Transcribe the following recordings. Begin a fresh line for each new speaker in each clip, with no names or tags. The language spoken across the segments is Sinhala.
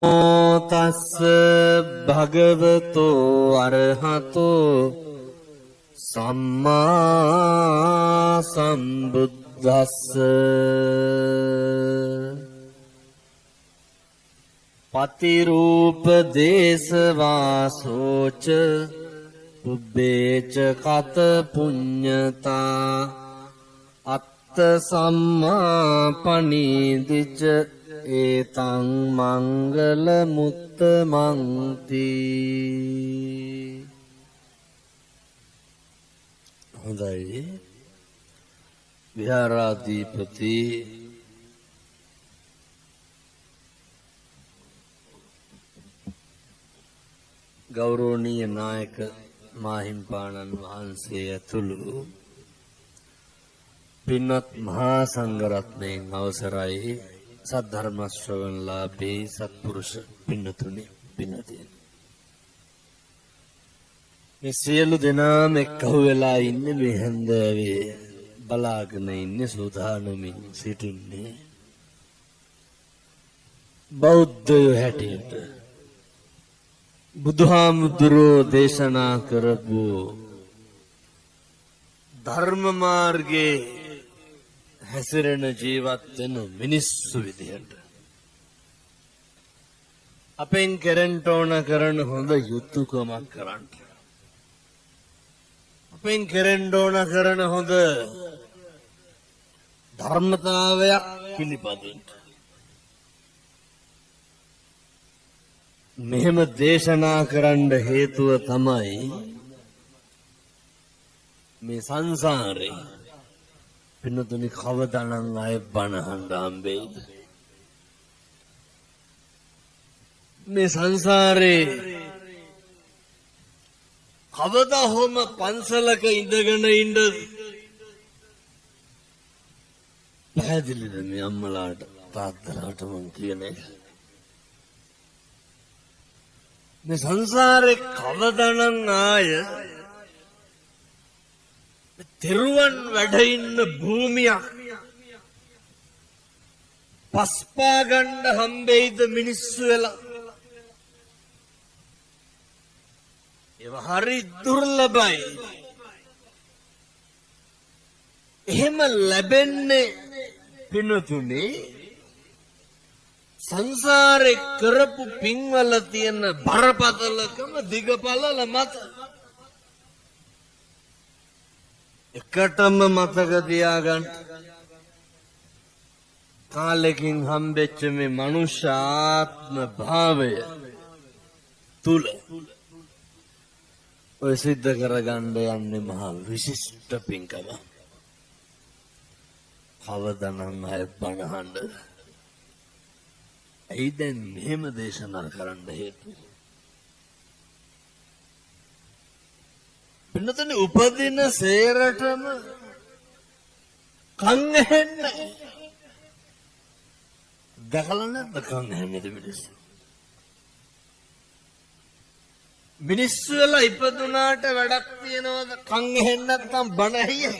තස්ස භගවතෝ අරහතෝ සම්මා සම්බුද්දස්ස. පතිරූප දේශවාසෝච පුබ්බේච කත පුඤ්ඤතා අත්ත සම්මා පනීදිච ඒතං මංගල මුත්තමන්ති. හොඳයි, විහාරාධිපති ගෞරවනීය නායක මාහිම්පාණන් වහන්සේ ඇතුළු පින්වත් මහා සංඝරත්නයන් අවසරයි. සද්ධර්ම ශ්‍රවණලාභී සත්පුරුෂ පින්නතුනි, පින්නතියනි, මේ සියලු දෙනාම එක්කහු වෙලා ඉන්නේ මේ හැන්දෑවේ බලාගෙන ඉන්නේ, සූදානමින් සිටින්නේ බෞද්ධයෝ හැටියට බුදුහාමුදුරුවෝ දේශනා කරපු ධර්ම මාර්ගයේ හැසිරෙන ජීවත් වෙන මිනිස්සු විදිහට අපෙන් කෙරෙන්න ඕන කරන හොඳ යුතුයකමක් කරන්න. අපෙන් කෙරෙන්න ඕන කරන හොඳ ධර්මතාවයක් පිළිපදින්න. මෙහෙම දේශනා කරන්න හේතුව තමයි මේ සංසාරේ පින්නතුනි කවදානම් අය බණ අහන්න හම්බෙයිද? මේ සංසාරේ කවදා හොම පන්සලක ඉඳගෙන ඉන්න පැහැදිලිද මේ අම්මලාට තාත්තලාට මං කියන එක? මේ සංසාරේ කවදානම් ආය තෙරුවන් වැඩ ඉන්න භූමියක් පස්පා ගන්න හම්බෙයිද මිනිස්සු වෙලා? ඒව හරි දුර්ලභයි. එහෙම ලැබෙන්නේ පිනතුනේ සංසාරේ කරපු පින්වල තියෙන බරපතලකම දිගපළල මත. එකටම මතක තියාගන්න, කාලෙකින් හම්බෙච්ච මේ මනුෂ්‍ය ආත්ම භාවය තුල ඔය සිද්ධ කරගන්න යන්නේ මහා විශිෂ්ට පින්කම. කවදනම් අය බණ අහන්නද? ඇයි දැන් මෙහෙම දේශනා කරන්න හේතුව? පින්නතනේ උපදින සේරටම කන් ඇහෙන්නේ. දැකලා නැද්ද කන් ඇහෙන්නේ මිනිස්සු? මිනිස්සු වෙලා ඉපදුනාට වැඩක් තියනවද කන් ඇහෙන්නේ නැත්නම් බණ ඇහිය?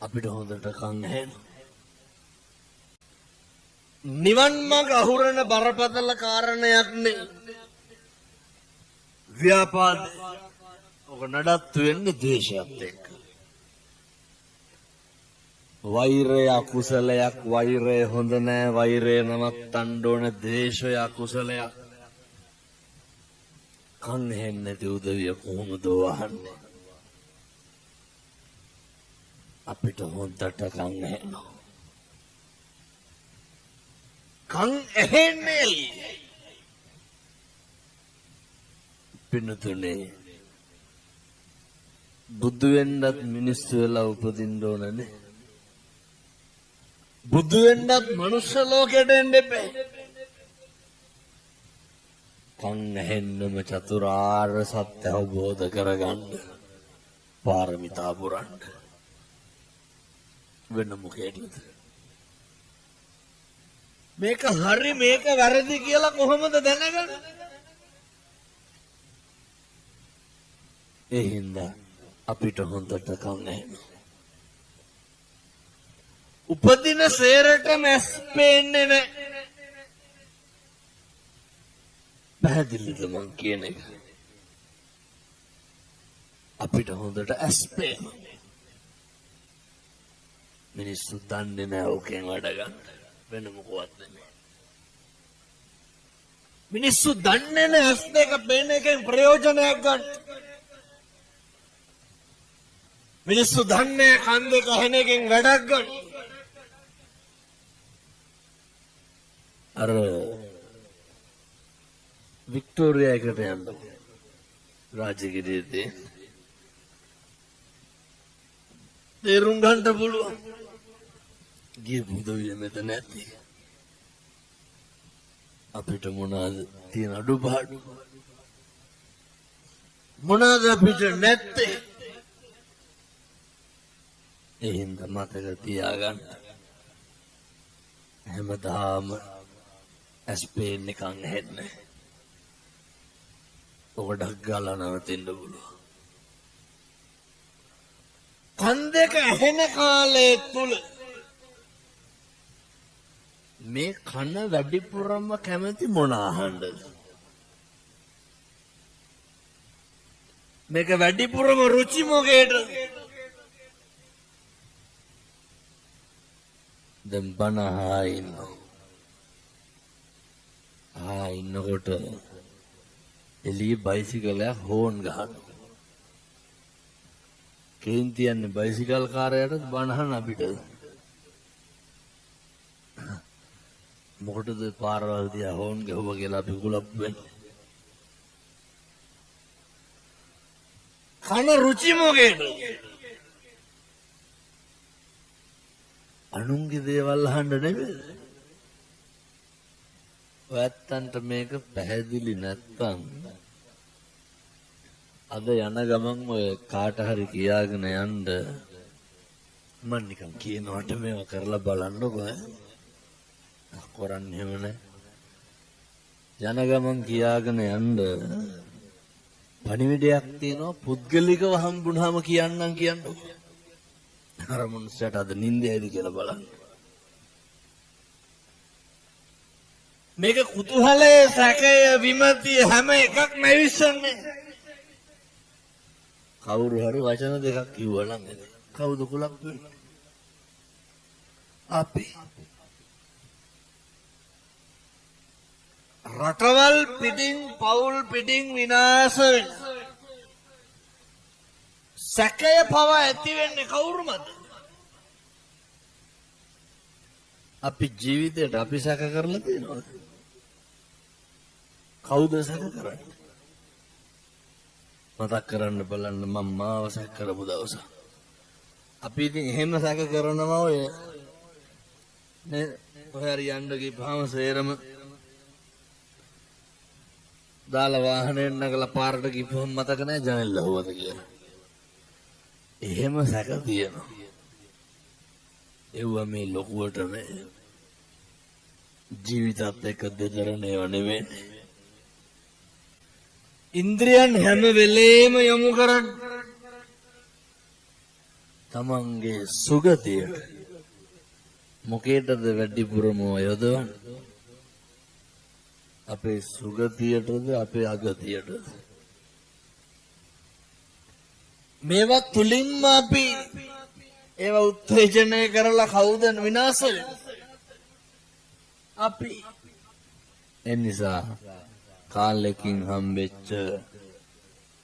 අපිට හොඳට කන් ඇහෙනවා. නිවන් මඟ අහුරන බරපතල කාරණයක් නේ ව්‍යාපාද. ඔක නඩත්තු වෙන්නේ ද්වේෂයත් එක්ක. වෛරය අකුසලයක්, වෛරය හොඳ නෑ, වෛරය නවත්තන්න ඕන, ද්වේෂය අකුසලයක්. කන් ඇහෙන්නේ නැති උදවිය කොහොමද අහන්නේ? අපිට හොඳට කන් ඇහෙනවා. කන් ඇහෙන්නේ පින්නතුනේ බුදු වෙන්නත් මිනිස්සු වෙලා උපදින්න ඕනනේ. බුදු වෙන්නත් මනුෂ්‍ය ලෝකෙට එන්න එපා. කන් ඇහෙන්නම චතුරාර්ය සත්‍ය අවබෝධ කරගන්න පාරමිතා පුරන්න. වෙන මොකේද? මේක හරි මේක වැරදි කියලා කොහොමද දැනගන්නේ? ඒ හින්දා අපිට හොඳට කන් ඇහෙනවා. උපදින සේරටම ඇස් පේන්නේ නැහැ. පැහැදිලිද මං කියන එක? අපිට හොඳට ඇස් පේනවා. මිනිස්සු දන්නේ නැහැ ඕකෙන් වැඩ ගන්න. වෙන මොකවත් නෙමෙයි. මිනිස්සු දන්නේ නැහැ ඇස් දෙක පේන එකෙන් ප්‍රයෝජනයක් ගන්න. මිනිස්සු දන්නේ කන් දෙක ඇහෙන එකෙන් වැඩක් ගන්න. අර වික්ටෝරියා එකට යන්න රාජගිරියේදී තේරුම් ගන්න පුළුවන්. ගිය බුදවිය මෙතන ඇති. අපිට මොනවාද තියෙන අඩුපාඩු? මොනවාද අපිට නැත්තේ? ඒ හින්දා මතක තියාගන්න. හැමදාම ඇස් පේන්නේ කන් ඇහෙන්නේ. ඔක ඩක් ගාලා නවතින්න පුළුවන්. කන් දෙක ඇහෙන කාලය තුල මේ කන වැඩිපුරම කැමති මොන අහන්නද? මේක වැඩිපුරම රුචි මොකේද? දැන් බණ අහා ඉන්නවා. අහා ඉන්නකොට එළියේ බයිසිකලයක් හෝන් ගහනවා. කේන්ති යන්නේ බයිසිකල් කාරයාටද බණ අහන අපිටද? මොකටද පාරවල් දිහා හෝන් ගැහුවා කියලා අපි කුලප්පු වෙන්නේ? කන රුචි මොකේද? අනුන්ගේ දේවල් අහන්න නෙමෙයි. ඔයත්තන්ට මේක පැහැදිලි නැත්තම් අද යන ගමන් ඔය කාට හරි කියාගෙන යන්න මං නිකන් කියනවට මේවා කරලා බලන්නකෝ ඈ. කරන්නේ එහෙම නෑ. යන ගමන් කියාගෙන යන්න පණිවිඩයක් තියෙනවා පුද්ගලිකව හම්බුනහම කියන්නම් කියන්නකෝ. අර මනුස්සයාට අද නින්ද ඇයිද කියලා බලන්න. මේක කුතුහලය, සැකය, විමතිය හැම එකක්ම ඇවිස්සන්නේ. කවුරු හරි වචන දෙකක් කිව්වා නම් ඇති. කවුද කුලප් වෙන්නේ? අපි. රටවල් පිටින් පවුල් පිටින් විනාශ වෙන සැකය පව ඇති වෙන්නේ කවුරුමද? අපි ජීවිතේට අපි සැක කරලා තියෙනවද? කවුද සැක කරන්නේ? මතක් කරන්න බලන්න මම මාව සැක කරපු දවස. අපි ඉතින් එහෙම සැක කරනවා ඔය නේ කොහේ හරි යන්න ගිහාම සේරම දාලා වාහනයෙන් නගලා පාරට ගිහපුවම මතක නෑ ජනෙල් ලහුවද කියලා. එහෙම සැක තියෙනවා. එව්වා මේ ලොකුවට මේ ජීවිතත් එක්ක දෙදරන ඒවා නෙමෙයි. ඉන්ද්‍රියන් හැම වෙලේම යොමු කරන්න තමන්ගේ සුගතියට. මොකේටද වැඩිපුරම යොදවන්නේ? අපේ සුගතියටද අපේ අගතියටද? මේවා තුලින්ම අපි ඒවා උත්තේජනය කරලා කවුද විනාශ වෙන්නේ? අපි. ඒ නිසා කාලෙකින් හම්බෙච්ච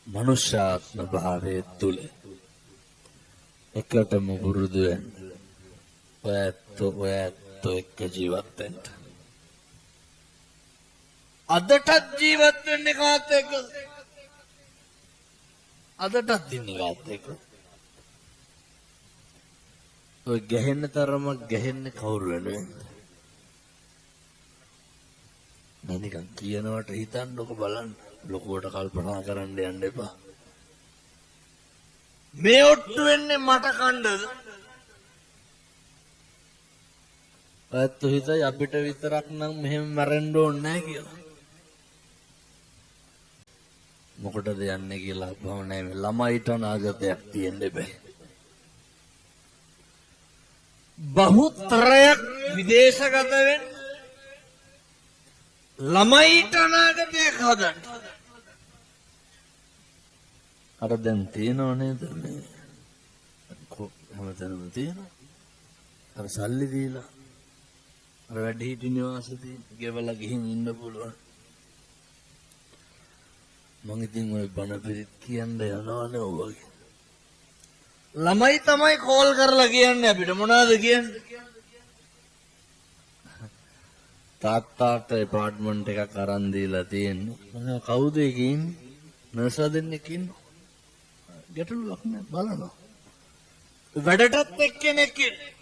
මනුෂ්‍යාත්ම භාවය තුල එකටම පුරුදු වෙන්න. ඔය ඇත්තෝ එක්ක ජීවත් වෙන්න. අදටත් ජීවත් වෙන්නේ කාත් එක්කද? අදටත් ඉන්නේ කාත් එක්කද? ඔය ගැහෙන්න තරමක් ගැහෙන්නේ කවුරු වෙනුවෙන්ද? නෑ නිකන් කියනවට හිතන්නකො බලන්න. ලොකුවට කල්පනා කරන්න යන්න එපා. මේ ඔට්ටු වෙන්නේ මට කණ්ඩද? ඔයත් හිතයි අපිට විතරක් නම් මෙහෙම මැරෙන්න ඕනේ නෑ කියලා. මොකටද යන්නේ කියලා අහුවම නෑ මේ ළමයිට අනාගතයක් තියෙන්න බෑ. බහුතරයක් විදේශගත වෙන්න ළමයිට අනාගතයක් හදන්න. අර දැන් තියෙනව නේද මේ හැමතැනම තියෙනවා. අර සල්ලි දීලා අර වැඩිහිටි නිවාස තියෙන ගෙවලා ගිහින් ඉන්න පුළුවන්. මං ඉතින් ඔය බණ පිරිත් කියන්න යනවනේ ඔය වගේ. ළමයි තමයි කෝල් කරලා කියන්නේ අපිට මොනවද කියන්නේ? තාත්තාට ඇපාර්ට්මන්ට් එකක් අරන් දීලා තියෙන්නේ. මම කවුද ඒකේ ඉන්නේ? නර්ස්ලා දෙන්නෙක් ඉන්නවා. ගැටලුවක් නෑ බලනවා. වැඩටත් එක්කෙනෙක් ඉන්නේ.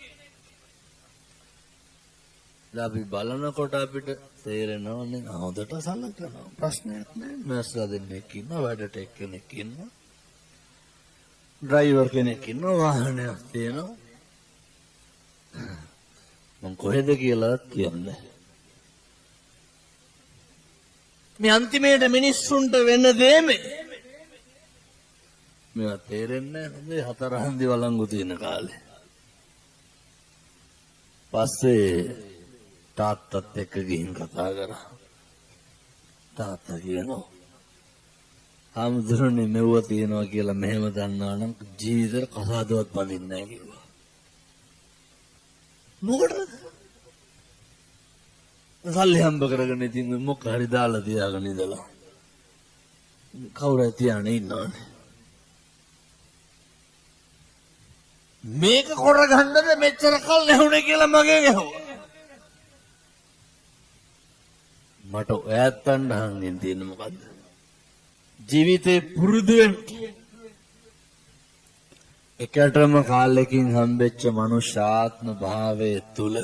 අපි බලනකොට අපිට තේරෙනවනේ හොඳට සලකනවා. ප්‍රශ්නයක් නෑ. නර්ස්ලා දෙන්නෙක් ඉන්නවා, වැඩට එක්කෙනෙක් ඉන්නවා. ඩ්‍රයිවර් කෙනෙක් ඉන්නවා, වාහනයක් තියෙනවා. මං කොහෙද කියලාත් කියන්නේ. මේ අන්තිමේට මිනිස්සුන්ට වෙන දේ මේ. මේවා තේරෙන්නේ නැහැ හොඳේ හතර හන්දි වළංගු තියෙන කාලේ. පස්සේ තාත්තත් එක්ක ගිහින් කතා කරා. තාත්තා කියනවා හාමුදුරනේ මෙව්ව තියෙනවා කියලා මෙහෙම දන්නවා නම් ජීවිතේට කසාදවත් බඳින්නේ නැහැ කිව්වා. මොකටද? සල්ලි හම්බ කරගෙන ඉතින් මොක හරි දාලා තියාගෙන ඉඳලා කවුරු හරි තියාගෙන ඉන්නවනේ. මේක කරගන්නද මෙච්චර කල් නැහුනේ කියලා මගෙන් ඇහුවා. මට ඔයත්තන්ට අහන්න තියෙන්නේ මොකද්ද? ජීවිතේ පුරුදු වෙන්න. එකටම කාලෙකින් හම්බෙච්ච මනුෂ්‍යාත්ම භාවයේ තුල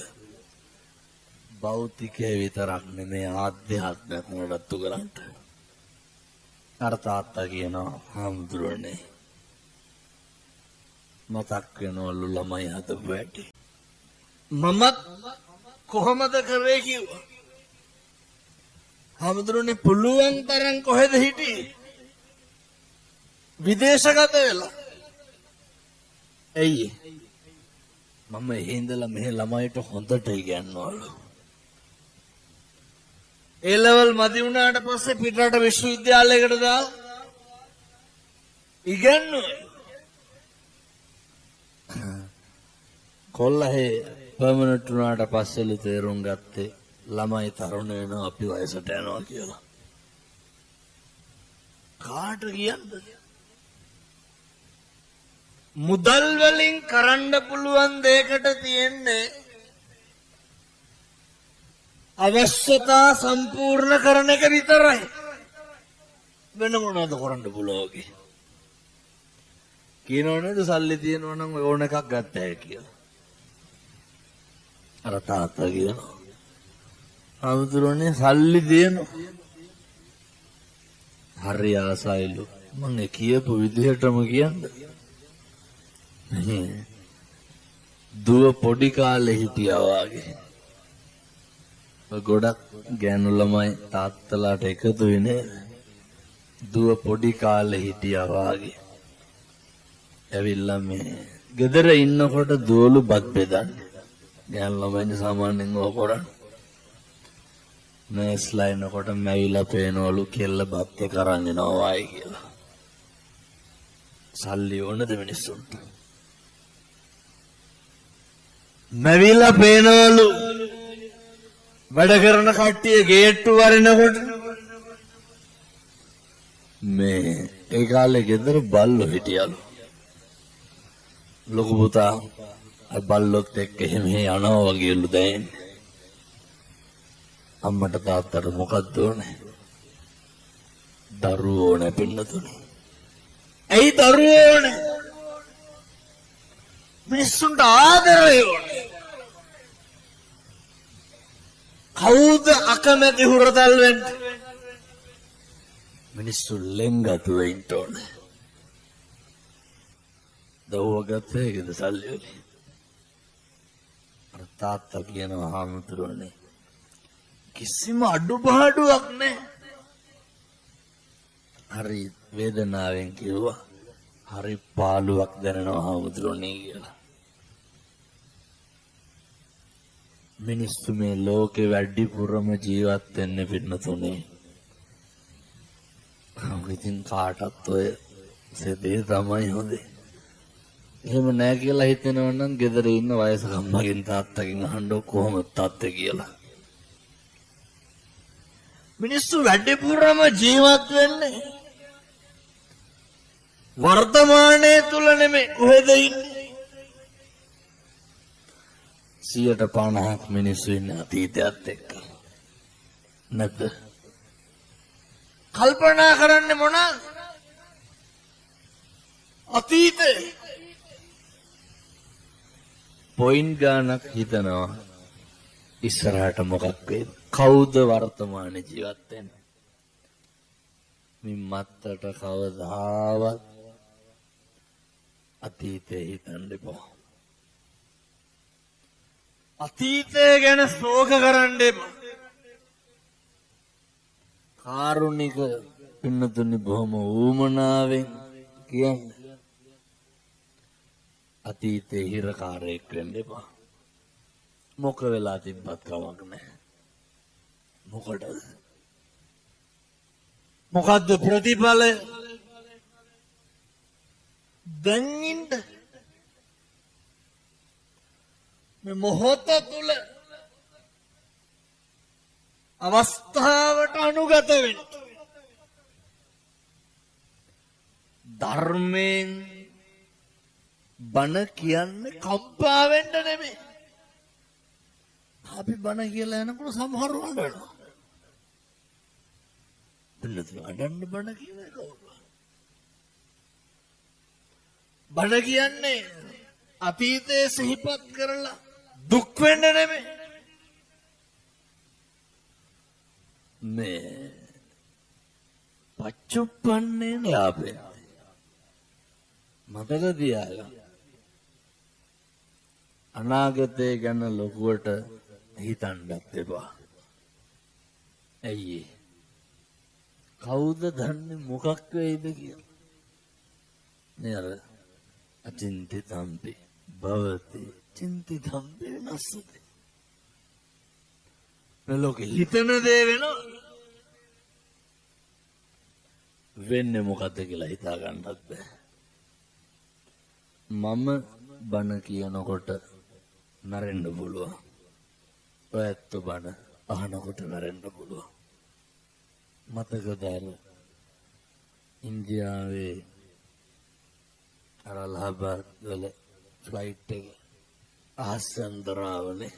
භෞතිකය විතරක් නෙමේ ආධ්‍යාත්මයක් නඩත්තු කරන්න. අර තාත්තා කියනවා හාමුදුරනේ මතක් වෙනවලු ළමයි හදපු හැටි. මමත් කොහොමද කරේ කිව්වා. හාමුදුරනේ පුළුවන් තරම් කොහෙද හිටියේ? විදේශගත වෙලා. ඇයි? මම එහෙ ඉඳලා මෙහෙ ළමයිට හොඳට ඉගැන්වලු. ඒ ලෙවල් මදි වුණාට පස්සේ පිටරට විශ්වවිද්‍යාලයකට දාලා ඉගැන්නුවා. කොල්ලහේ පර්මනන්ට් වුණාට පස්සෙලු තේරුම් ගත්තේ ළමයි තරුණ වෙනවා අපි වයසට යනවා කියලා. කාට කියන්නද? මුදල් වලින් කරන්න පුළුවන් දෙයකට තියෙන්නේ අවශ්‍යතා සම්පූර්ණ කරන එක විතරයි. වෙන මොනවද කරන්න පුළුවන්? කියනව නේද සල්ලි තියෙනවා නම් ඕන එකක් ගත්ත හැකි කියලා. අර තාත්තා කියනවා හාමුදුරනේ සල්ලි තියෙනවා. හරි ආසයිලු. මං ඒ කියපු විදිහටම කියන්න. දුව පොඩි කාලේ හිටියා වාගේ. ගොඩක් ගෑනු ළමයි තාත්තලාට එකතු වෙන්නේ දුව පොඩි කාලේ හිටියා වාගේ. ඇවිල්ලා මේ ගෙදර ඉන්නකොට දුවලු බත් බෙදන්නේ. ගෑනු ළමයින් සාමාන්‍යයෙන් ඕක කරන්නේ. නර්ස්ලා එනකොට මැවිලා පේනවලු කෙල්ල බත් එක අරන් එනවා වායි කියලා. සල්ලි ඕනද මිනිස්සුන්ට? මැවිලා පේනවලු වැඩ කරන කට්ටිය ගේට්ටු වරිනකොට මේ ඒ කාලේ ගෙදර බල්ලෝ හිටියලු. ලොකු පුතා අර බල්ලොත් එක්ක එහෙම යනවා වගේලු දැනෙන්නේ. අම්මට තාත්තට මොකද්ද ඕනේ? දරුවෝ ඕනේ පින්නතුනේ. ඇයි දරුවෝ ඕනේ? මිනිස්සුන්ට ආදරය ඕනේ. කවුද අකමැති හුරතල් වෙන්න? මිනිස්සු ලෙන්ගතු වෙන්න ඕනේ. දවුව ගත්තේ ඒකද සල්ලි වලින්. අර තාත්තා කියනවා හාමුදුරුවනේ කිසිම අඩුපාඩුවක් නැහැ. හරි වේදනාවෙන් කිව්වා හරි පාළුවක් දැනෙනවා හාමුදුරුවනේ කියලා. මිනිස්සු මේ ලෝකේ වැඩිපුරම ජීවත් වෙන්නේ පින්නතුනේ. ඉතින් කාටත් ඔය සිතේ තමයි හොඳේ. එහෙම නෑ කියලා හිතෙනව නම් ගෙදර ඉන්න වයසක අම්මගෙන් තාත්තගෙන් අහන්න කොහොමද තාත්තේ කියලා. මිනිස්සු වැඩිපුරම ජීවත් වෙන්නේ වර්තමානයේ තුල නෙමෙයි, කොහෙද ඉන්නේ? 50%ක් මිනිස්සු ඉන්නේ අතීතයත් එක්ක. නැද්ද? කල්පනා කරන්නේ මොනවාද? අතීතේ. පොයින්ට් ගානක් හිතනවා ඉස්සරහට මොකක් වෙයිද? කවුද වර්තමාන ජීවත් වෙන්නේ? මින් මත්තට කවදාවත් අතීතේ හිතන්න එපා. අතීතය ගැන ශෝක කරන්න එපා. කාරුණික පින්නතුනි, බොහොම ඌමනාවෙන් කියන්නේ, අතීතේ හිරකාරයෙක් වෙන්න එපා. මොක වෙලා තිබ්බත් කමක් නැහැ. මොකටද? මොකද්ද ප්‍රතිඵලය? දැන් ඉන්න මේ මොහොත තුල අවස්ථාවට අනුගත වෙන්න. ධර්මයෙන් බණ කියන්නේ කම්පා වෙන්න නෙමෙයි. අපි බණ කියලා යනකොට සමහරව අඬනවා. පිළිතුරු අඬන්න බණ කියන්නේ කවුද? බණ කියන්නේ අතීතයේ සිහිපත් කරලා දුක් වෙන්න නෙමෙයි. මේ පච්චුප්පන්නේ ලාභය. මතක තියාගන්න. අනාගතය ගැන ලොකුවට හිතන්නත් එපා. ඇයි ඒ? කවුද දන්නේ මොකක් වෙයිද කියලා? නේ අර අචින්තිතම්පි භවති චින්තිතම්පි විනස්සති. මේ ලෝකෙ හිතන දේ වෙනවා. වෙන්නේ මොකද්ද කියලා හිතා ගන්නත් බෑ. මම බණ කියනකොට මැරෙන්න පුළුවන්. ඔය ඇත්ත බණ අහනකොට මැරෙන්න පුළුවන්. මතකද අර ඉන්දියාවේ අර අලහබාද් වල ෆ්ලයිට් එක අහස් අන්තරාවනේ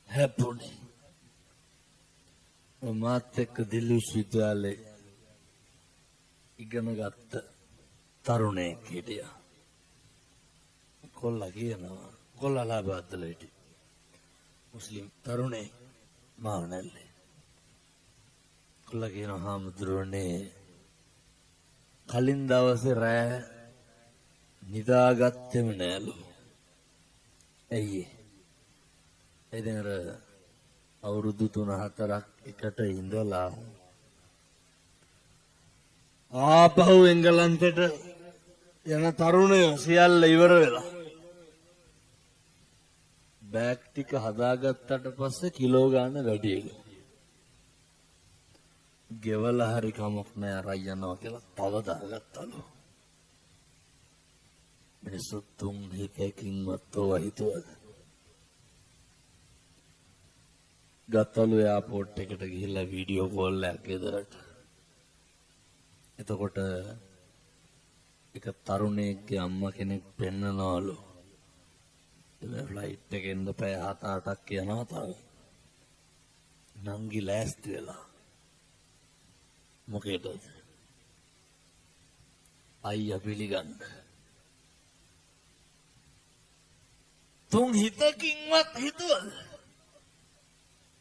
හැප්පුණේ. මාත් එක්ක දිල්ලි විශ්වවිද්‍යාලේ ඉගෙන ගත්ත තරුණයෙක් හිටියා. කොල්ලා කියනවා, කොල්ලා අලහබාද් වල හිටියේ. මුස්ලිම් තරුණයෙක් මාව නැල්ලේ. කොල්ලා කියනවා, හාමුදුරුවනේ කලින් දවසේ රෑ නිදාගත්තෙම නෑලු. ඇයි ඒ? ඉතින් අර අවුරුදු 3-4ක් එකට ඉඳලා ආපහු එංගලන්තෙට යන තරුණයෝ සියල්ල ඉවර වෙලා බෑග් ටික හදාගත්තට පස්සේ කිලෝ ගාන වැඩිලු. ගෙවලා හරි කමක් නෑ අරන් යනවා කියලා තව දාගත්තලු. මිනිස්සු තුන් හිතකින්වත් ඔවා හිතුවද? ගත්තලු එයාපෝට් එකට ගිහිල්ලා වීඩියෝ කෝල් එකක් ගෙදරට. එතකොට එක තරුණයෙක්ගේ අම්මා කෙනෙක් පෙන්නනවලු. මේ ෆ්ලයිට් එකෙන් පැය 7-8ක් යනවා තව. නංගි ලෑස්ති වෙලා. මොකේද? අයියා පිළිගන්න. තුන් හිතකින්වත් හිතුවද?